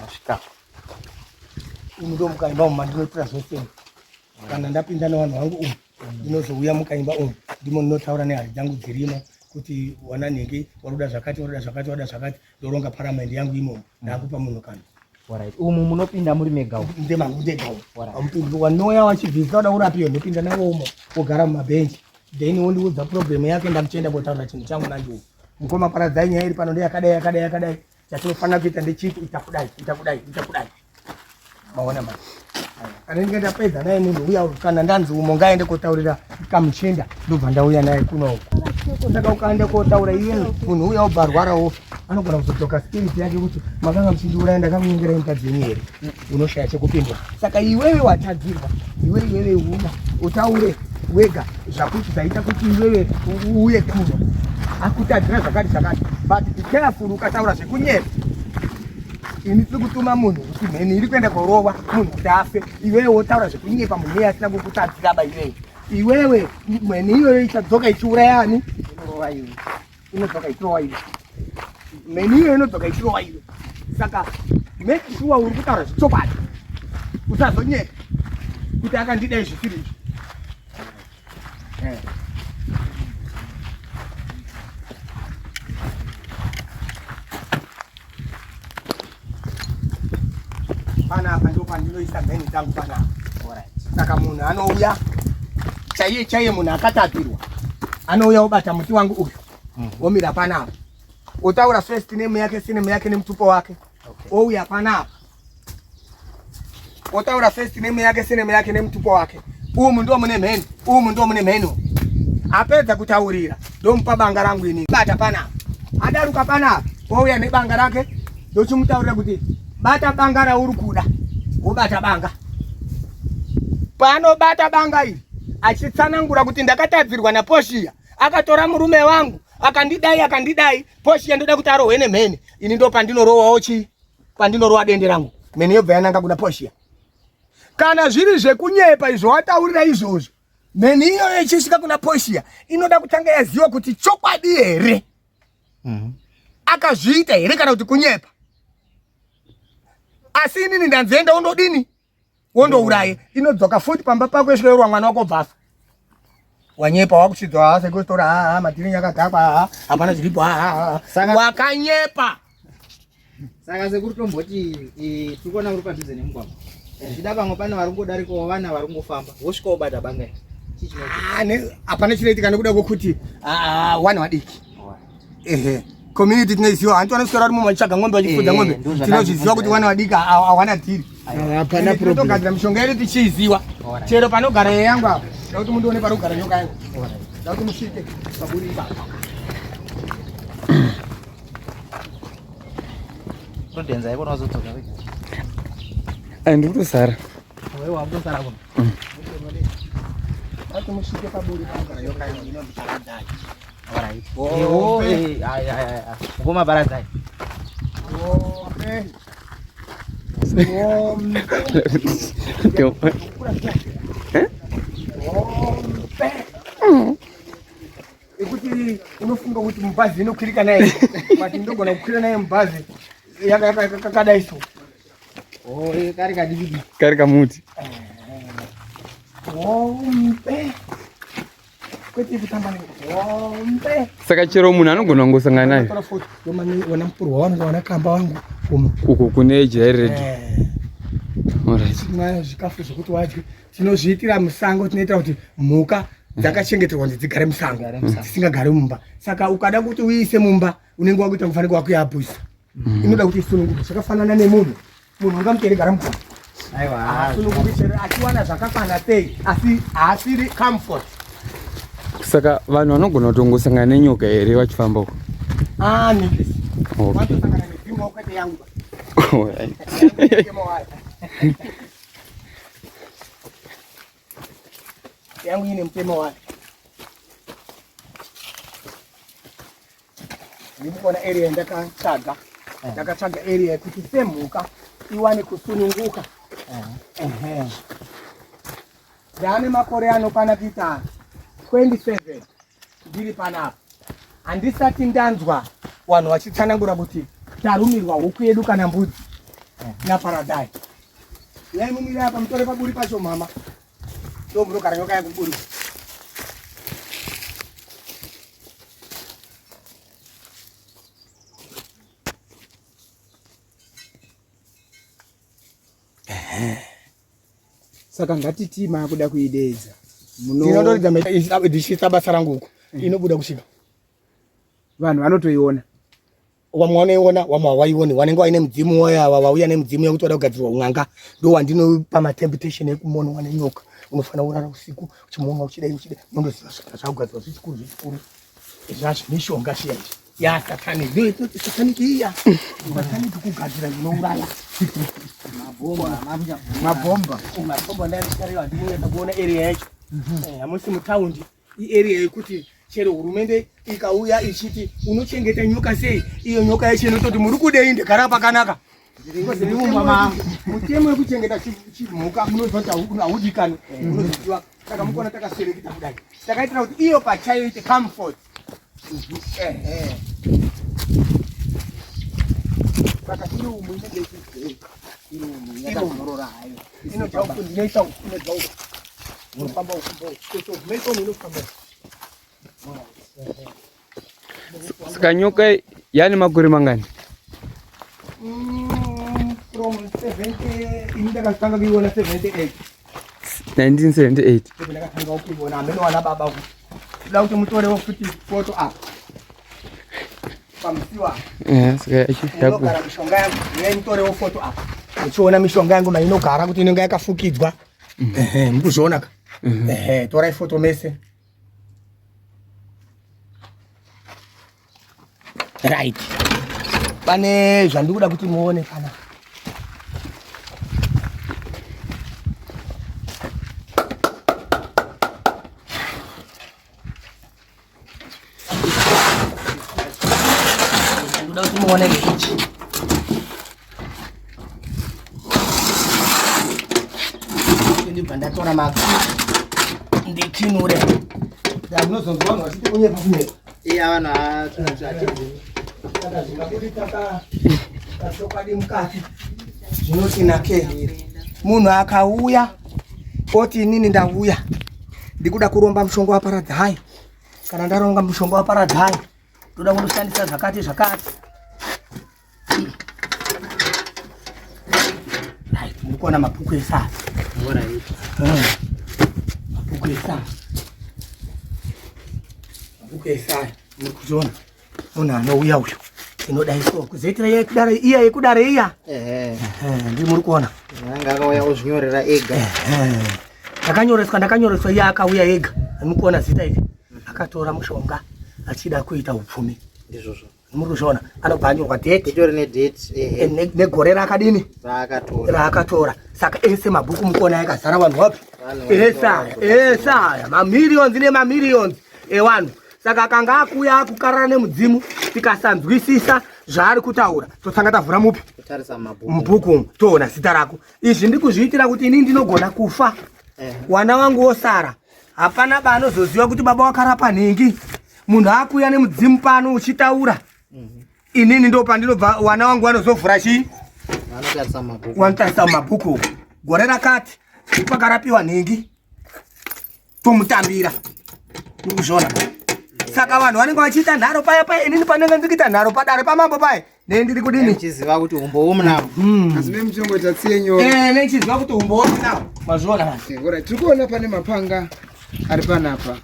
Masvika. Umu ndo mukaimba umu mandinoitira zvese. Kana ndapinda nevanhu vangu umu ndinozouya mukaimba umu ndimo ndinotaura nehari dzangu dzirimo kuti wana nhingi waruda zvakati waruda zvakati waruda zvakati ndoronga paramende yangu imomo ndakupa munhu kana Alright. Umu munopinda muri mega umu. Ndemangu ndega umu. Amupindi wanouya wachibvisa wada kurapiwa ndopinda navo umo wogara mumabhenji then wondiudza problem yake ndakuchienda kotaura chinhu changu manje umu. Mukoma paradzai nyaya iri pano ndeyakadai yakadai yakadai chatinofanira kuita ndechii ita kudai ita kudai ita kudai. Maona manje. Anenge ndapedza naye munhu uya kana ndanzi umo ngaende kotaurira kamuchinda ndobva ndauya naye kuno uko. Saka ukaenda kotaura iye munhu uya obva arwara wofa anogona kuzodzoka spirit yake kuti makanga muchindiuraya ndakakunyengerai mukadzi wenyu here unoshaya chekupindura. Saka iwewe watadzirwa iwe iwewe uya utaure wega zvakuti zvaita kuti iwewe uuye kuno akutadzira zvakati zvakati but be careful ukataura zvekunyepa ini tiri kutuma munhu kuti mheni iri kuenda korova munhu kuti afe iwewe wotaura zvekunyepa munhu iye asina kukutadzira ba iwewe iwewe mheni iyoyo ichadzoka ichiuraya ani inorova iwe inodzoka ichirova iwe mheni iyoyo inodzoka ichirova iwe saka make sure uri kutaura zvechokwadi usazonyepa kuti akandidai zvisiri izvi eh. Panapa ndipo pandinoisa mheni dzangu panapa. Saka munhu anouya chaiye chaiye munhu akatapirwa anouya obata muti wangu uyu omira panapa otaura first name yake surname yake nemutupo wake ouya panapa otaura first name yake surname yake nemutupo wake. Umu ndo mune mheni, umu ndo mune mheni. Apedza kutaurira ndomupa banga rangu ini. Bata panapa. Adaruka panapa ouya nebanga rake ndochimutaurira kuti bata banga rauri kuda. Wobata banga. Paanobata banga iri achitsanangura kuti ndakatadzirwa naPoshia akatora murume wangu akandidai akandidai Poshia ndoda kuti arohwe nemheni ini ndo pandinorowawo chii pandinorowa dende rangu mheni yobva yananga kuna Poshia. Kana zviri zvekunyepa izvo wataurira izvozvo mheni iyoyo ichisvika kuna Poshia inoda kutanga yaziva kuti chokwadi here akazviita here kana kuti kunyepa. Asi inini ndanzi enda undodini wondouraye inodzoka futi pamba pako yosvika yorwa mwana wako obva afa. Wanyepa wakuchidzwa haa sekutora haa madhiri yakadhakwa haa hapana zviripo haa wakanyepa. Saka sekuru tomboti tiri kuona uri padhuze nemugwagwa zvichida pamwe pane vari kungodarikawo vana vari kungofamba wosvika wobata banga iri. Chii chinoitika? Hapana chinoitika nekuda kwekuti wana vadiki. Ehe, community tinoiziva hanti vanoswera vari mumwe vachitsvaga ng'ombe vachifudza ng'ombe tinozviziva kuti wana vadiki hawana dhiri. Hapana problem. Tinotogadzira mishonga yedu tichiiziva. Chero panogara yeye yangu apa da kuti mundione pari kugara nyoka yangu da kuti musvike paburi ipapo. Prudence haikona wazodzoka wega. Ai ndiri kutosara. Wewe wakutosara kuno. Kuti musvike paburi panogara nyoka yangu inonzi Paradzai. Alright. Oh, eh, ai ai ai. Mukoma Paradzai. Ombe. Ombe. Ombe. Ekuti unofunga kuti mubhazi inokwirika naye but ndogona kukwira naye mubhazi yakadai so. Oh, eh, kari kadiki. Kari kamuti. Ombe. Kwete kutamba nehombe. Saka chero munhu anogona kungosangana nayo. Wana mupurwa wangu wana kamba wangu umu. Uko kune jira redu. Alright. Tinayo zvikafu zvekuti wadye. Tinozviitira musango tinoita kuti mhuka dzakachengeterwa kuti dzigare musango dzisingagari mumba. Saka ukada kuti uiise mumba unenge wakuita kufanirwa kuyaabhusa. Inoda kuti isununguke zvakafanana nemunhu. Munhu ungamuti gara mugwagwa. Aiwa. Haasununguki chero achiwana zvakakwana sei asi haasiri comfort. Saka vanhu vanogona kutongosangana nenyoka here vachifamba uko? Ah, nini. Okay. Watosangana nedzimwe kwete yangu. Alright. Yangu ine mutemo wayo. Ndiri kuona area yandakatsvaga. Ndakatsvaga area yekuti semhuka iwane kusununguka. Ehe. Ndaane makore anokwana kuita 27 ndiri panapa. Handisati ndanzwa Vanhu vachitsanangura kuti tarumirwa huku yedu kana mbudzi naParadai. Uyai mumire apa mutore paburi pacho mama. Ndo munogara nyoka yakuburi. Saka ngatiti maakuda kuideedza. Ndinotoridza ndichiita basa rangu uku. Inobuda kusvika. Vanhu vanotoiona. Wamwe vanoiona, wamwe hawaioni. Wanenge waine mudzimu waya wauya nemudzimu yekuti wada kugadzirwa un'anga. Ndo wandinopa matemptation ekumonwa nenyoka. Unofanira kurara usiku uchimonwa uchidai uchidai. Unondoziva svika zvakugadzirwa zvichikuru zvichikuru. Zvazvo mishonga zviya izvi. Ya satanic. Ndiyo inoti satanic iya. Satanic kugadzira zvinouraya. Mabhomba. Mabhomba. Mabhomba ndandichareva handinonyatsa kuona area yacho. Hamusi mutaundi. Iarea yekuti chero hurumende ikauya ichiti unochengeta nyoka sei, iyo nyoka yacho inototi muri kudei ndikara pakanaka. Mutemo wekuchengeta chimhuka munoziva kuti haudikani, unoziva. Saka mukuona takasereketa kudai, takaitira kuti iyo pachayo ite comfort. Ehe. Saka iri umu inenge ichizei? Iri umu yakazorora hayo. Inobva uku, ndinoita uku, inobva uku. Inofamba uku, uku, uku, inofamba uku. Saka nyoka yani makore mangani? From 70, ini ndakatanga kuiona 78. 1978. Ndakatanga kuiona amene wana baba ku. Kuda kuti mutorewo futi foto apa. Pamusiwa. Saka Inogara mishonga yangu. Uyai mutorewo foto apa. Muchiona mishonga yangu mainogara kuti inenge yakafukidzwa. Ehe, mukuzviona ka? Ehe, torai foto mese. Right. Pane zvandikuda kuti muone pana. Ndikuda kuti muone ichi. Ndibva ndatora maki ndikinure. Ndamunozonzwa vanhu vachiti kunyepa kunyepa. Iya vanhu hatibvumi. Saka zvingabudisa kachokwadi mukati zvinoti nake munhu akauya oti inini ndauya ndikuda kuromba mushonga waParadzai, kana ndaronga mushonga waParadzai ndoda kundoshandisa zvakati zvakati. Right, muri kuona mabhuku ese aya. Mabhuku ese aya, mabhuku ese aya muri kuziona. Munhu anouya uyu inodai so kuzoitira iya yekudare, iya yekudare iya. Ehe. Ndi muri kuona. Anga akauya ozvinyorera ega. Ndakanyoreswa, ndakanyoreswa, iye akauya ega. Muri kuona zita iri, akatora mushonga achida kuita upfumi. Ndizvozvo. Muri kuzviona, anobva anyorwa date. Itori nedate. Ehe. Negore raakadini? Raakatora. Raakatora. Saka ese mabhuku mukuona yakazara vanhu wapi? Vanhu Ese aya, ese aya, mamillions nemamillions evanhu. Saka akanga akuya akukarara nemudzimu, tikasanzwisisa zvaari kutaura, totanga tavhura mupi? Kutarisa mabhuku. Mubhuku umu, toona zita rako. Izvi ndikuzviitira kuti ini ndinogona kufa. Wana wangu wosara. Hapana ba anozoziva kuti baba wakarapa nhingi. Munhu akuya nemudzimu pano uchitaura. Inini ndo pandinobva wana wangu vanozovhura chii? Vanotarisa mabhuku. Vanotarisa mabhuku. Gore rakati pakarapiwa nhingi tomutambira. Mukuzviona. Saka vanhu vanenge vachiita nharo paya paya, inini panenge ndikuita nharo padare pamambo paya, nei ndiri kudini? Ndichiziva kuti umbowo munawo. Asi me muchingoita tsiye nyoro. Nechiziva kuti umbowo munawo. Mazviona vanhu. Alright, tiri kuona pane mapanga ari panapa.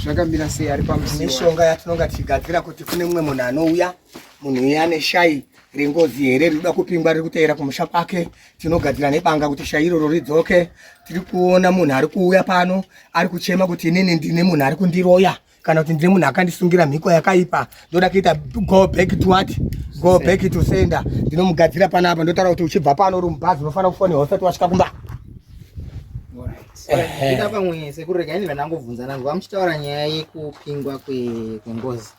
Zvakamira sei ari pamusiwo? Mishonga yatinonga tichigadzira kuti kune mumwe munhu anouya, munhu uya ane shayi rengozi here rinoda kupingwa riri kuteera kumusha kwake, tinogadzira nebanga kuti shayi iroro ridzoke. Tiri kuona munhu ari kuuya pano ari kuchema kuti inini ndine munhu ari kundiroya, kana kuti ndine munhu akandisungira mhiko yakaipa, ndoda kuita go back to what? Go back to sender. Ndinomugadzira panapa, ndotaura kuti uchibva pano uri mubhazi unofanira kufonera usati wasvika kumba. Ita pamwe sekuru, regai ndibva ndangobvunza nangu vamuchitaura nyaya yekupingwa kwengozi.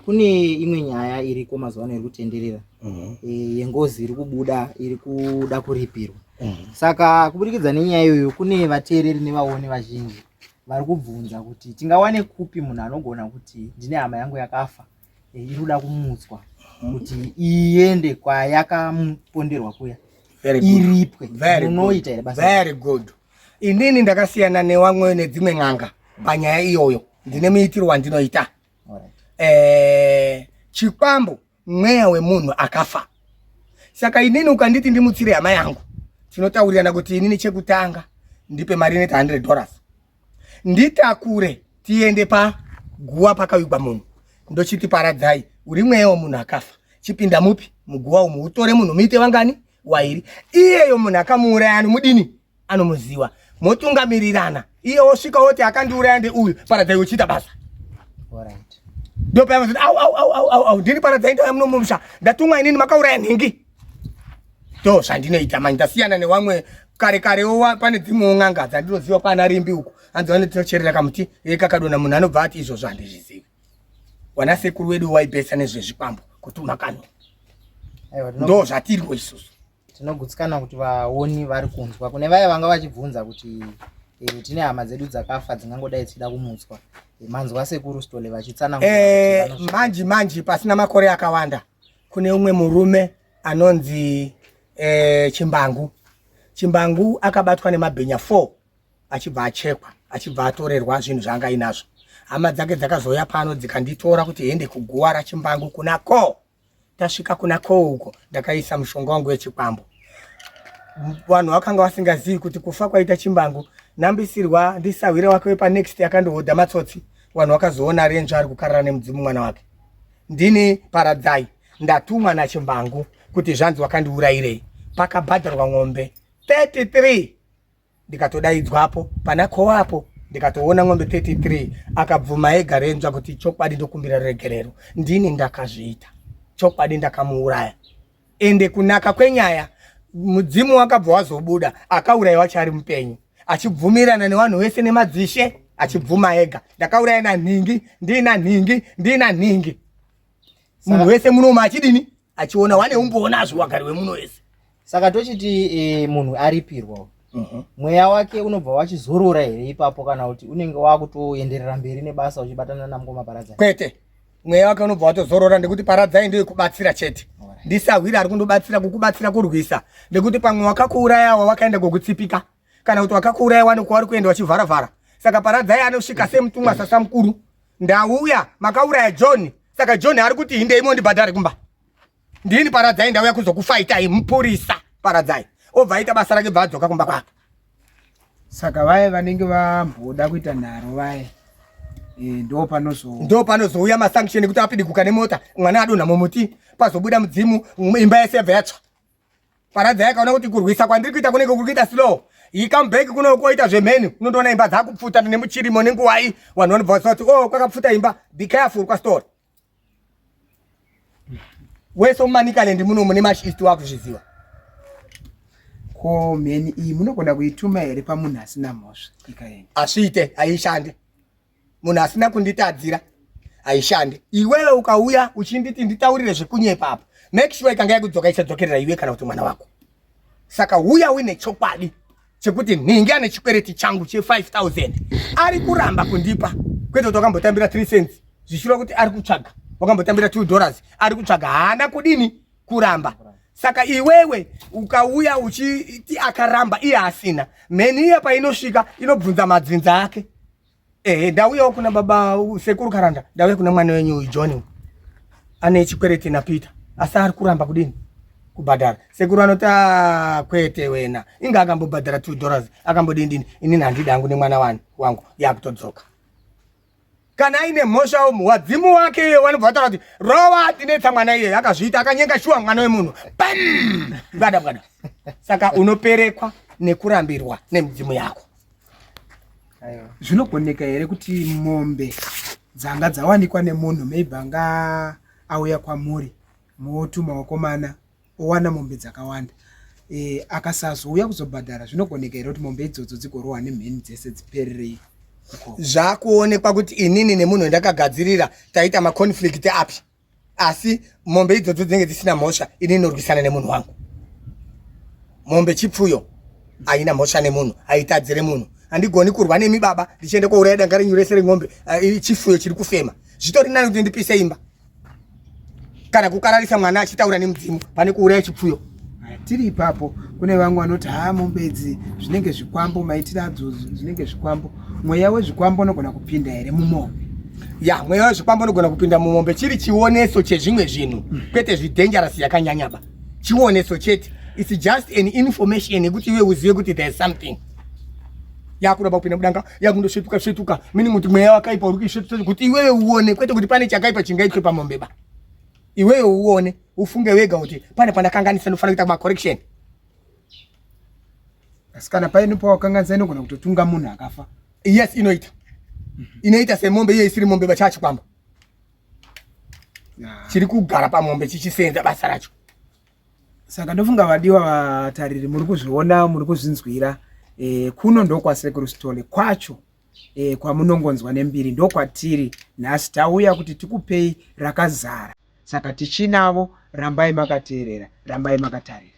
Kune imwe nyaya iriko mazuva ano iri kutenderera, yengozi iri kubuda iri kuda kuripirwa. Saka kuburikidza nenyaya iyoyo kune vateereri nevaoni vazhinji. Vari kubvunza kuti tingawane kupi munhu anogona kuti ndine hama yangu yakafa eh, iri kuda kumutswa kuti iende kwayakaponderwa kuya Very good. iripwe. Very good. Munoita here basa? Very good. Inini ndakasiyana newamwe nedzimwe n'anga panyaya iyoyo. Ndine muitiro wandinoita. Alright. Chikwambo mweya wemunhu akafa. Saka inini ukanditi ndimutsire hama yangu, tinotaurirana kuti inini chekutanga ndipe mari inoita $100, nditakure tiende paguwa pakavigwa munhu, ndochiti Paradzai, uri mweya wemunhu akafa, chipinda mupi muguwa umu, utore munhu muite vangani wairi. Iyeyo munhu akamuuraya anomudini, anomuziwa, motungamirirana. Iye wosvika woti akandiuraya ndeuyu, Paradzai uchiita basa. Alright. Ndopayavazoti au au au au au au, ndini Paradzai, ndauya muno mumusha, ndatumwa inini, makauraya nhingi. Ndo zvandinoita manje, ndasiyana newamwe kare karewo. Pane dzimwewo n'anga dzandinoziva kwana Rimbi uku, hanzi vanotinocherera kamuti kakadonha, munhu anobva ati izvozvo handizvizivi. Wana sekuru wedu waibesa nezvezvikwambo kutuma kano. Aiwa, Ndo zvatiriko isusu. Tinogutsikana kuti vaoni vari kunzwa. Kune vaya vanga vachibvunza kuti tine hama dzedu dzakafa dzingangodai dzichida kumutswa, manzwa sekuru Stole vachitsanangura kuti Manji manji pasina makore akawanda kune umwe murume anonzi Chimbangu. Chimbangu akabatwa nemabhenya 4, achibva achekwa, achibva atorerwa zvinhu zvaanga ainazvo. Hama dzake dzakazouya pano dzikanditora kuti hende kuguwa raChimbangu kuna ko. Tasvika kuna ko uko, ndakaisa mushonga wangu wechikwambo. Vanhu vakanga vasingazivi kuti kufa kwaita Chimbangu nambisirwa ndisahwire wake wepanext akandohodha matsotsi. Vanhu vakazoona Renzva ari kukarara nemudzimu mwana wake. Ndini Paradzai, ndatumwa naChimbangu kuti zvanzi wakandiurayirei. Pakabhadharwa ng'ombe 33, ndikatodaidzwapo pana koapo, ndikatoona ng'ombe 33. Akabvuma ega Renzva kuti chokwadi, ndokumbira ruregerero, ndini ndakazviita, chokwadi ndakamuuraya. Ende kunaka kwenyaya, mudzimu wakabva wazobuda, akauraya wacho ari mupenyu, achibvumirana nevanhu vese nemadzishe, achibvuma ega, ndakauraya nanhingi, ndina nhingi, ndina nhingi. Munhu wese munoma achidini, achiona, wane umboonazvo wagari wemuno wese. Saka tochiti munhu aripirwa, mweya wake unobva wachizorora here ipapo, kana kuti unenge wakutoenderera mberi nebasa uchibatana namukoma Paradzai? Kwete, mweya wake unobva watozorora, nekuti Paradzai ndoyekubatsira chete. Ndisahwira ari kundobatsira kukubatsira kurwisa, nekuti pamwe wakakuurayawa wakaenda kokutsipika, kana kuti wakakuuraya wani kwauri kuenda wachivharavhara. Saka Paradzai anosvika semutumwa sasamukuru, ndauya, makauraya John, saka John ari kuti hindei mondibhadhare kumba. Ndini Paradzai, ndauya kuzokufaitai mupurisa. Paradzai obva aita basa rake, bva adzoka kumba kwake. Saka vaya vanenge vamboda kuita nharo vaya, ndo panozo Ndo panozouya masanction ekuti apidiguka nemota, mwana adonha mumuti, pazobuda mudzimu, imba yese yabva yatsva. Paradzai akaona kuti kurwisa kwandiri kuita kunenge kuri kuita slow, he come back kuno koita zvemheni, unondoona imba dzakupfuta nemuchirimo nenguwai. Vanhu vanobva vaziva kuti oh, kwakapfuta imba, be careful kwastori wese muManicaland muno mune Mash East wakuzviziva. Ko mheni iyi munogona kuituma here pamunhu asina mhosva ikaenda? Asviite, haishande. Munhu asina kunditadzira haishande. Iwewe ukauya uchinditi nditaurire zvekunyepa apa, make sure ikanga yakudzoka ichadzokerera iwe kana kuti mwana wako. Saka uya uine chokwadi chekuti nhingi ane chikwereti changu che5000 ari kuramba kundipa, kwete kuti wakambotambira 3 cents zvichireva kuti ari kutsvaga, wakambotambira $2 ari kutsvaga, haana kudini kuramba. Saka iwewe ukauya uchiti akaramba iye asina, mheni iya painosvika inobvunza madzinza ake. Ehe, ndauyawo kuna baba sekuru Karanda, ndauya kuna mwana wenyu uyu John, ane chikwereti naPeter, asi ari kuramba kudini kubhadhara. Sekuru anoti, "Ah, kwete wena, inga akambobhadhara $2, akambodindini, inini handidi hangu nemwana wani wangu." Yakutodzoka. Kana aine mhosva umu, wadzimu wake iye vanobva vataura kuti rova tinetsa mwana iye akazviita, akanyenga shuwa mwana wemunhu, pam, bwada bwada. Saka unoperekwa nekurambirwa nemidzimu yako. Zvinogoneka here kuti mombe dzanga dzawanikwa nemunhu, maybe anga auya kwamuri, motuma wakomana owana mombe dzakawanda, akasazouya kuzobhadhara, zvinogoneka here kuti mombe idzodzo dzigorohwa nemheni dzese dzipererei ikoko? Zvakuonekwa kuti inini nemunhu wandakagadzirira taita maconflict api, asi mombe idzodzo dzinenge dzisina mhosva. Inini norwisana nemunhu wangu, mombe chipfuyo, haina mhosva nemunhu, haitadzire munhu. Handigoni kurwa nemi baba ndichienda kouraya danga renyu rese remombe, chifuyo chiri kufema. Zvitori nani kuti ndipise imba kana kukararisa mwana achitaura nemudzimu pane kuuraya chipfuyo. Tiri ipapo, kune vamwe vanoti haa, mombe idzi zvinenge zvikwambo, maitiro adzo zvinenge zvikwambo. Mweya wezvikwambo unogona kupinda here mumombe? Ya, mweya wezvikwambo unogona kupinda mumombe chiri chioneso chezvimwe zvinhu, kwete zvidangerous yakanyanyaba. Chioneso chete, it's just an information yekuti iwe uzive kuti there is something yakuramba kupinda mudanga, yakundosvetuka svetuka, meaning kuti mweya wakaipa uri kuisvetuka kuti iwewe uone, kwete kuti pane chakaipa chingaitwe pamombe ba. Iwewe uone, ufunge wega kuti pane pandakanganisa, ndofanira kuita macorrection. Asi kana paine pawakanganisa, inogona kutotunga munhu akafa? Yes, inoita, inoita semombe iye isiri mombe bachachikwamba chiri kugara pamombe chichisenza basa racho. Saka ndofunga vadiwa vatariri muri kuzviona, muri kuzvinzwira. Kuno ndokwaSekuru Sithole kwacho, kwamunongonzwa nembiri, ndokwatiri nhasi. Tauya kuti tikupei rakazara, saka tichinavo. Rambai makateerera, rambai makatarira.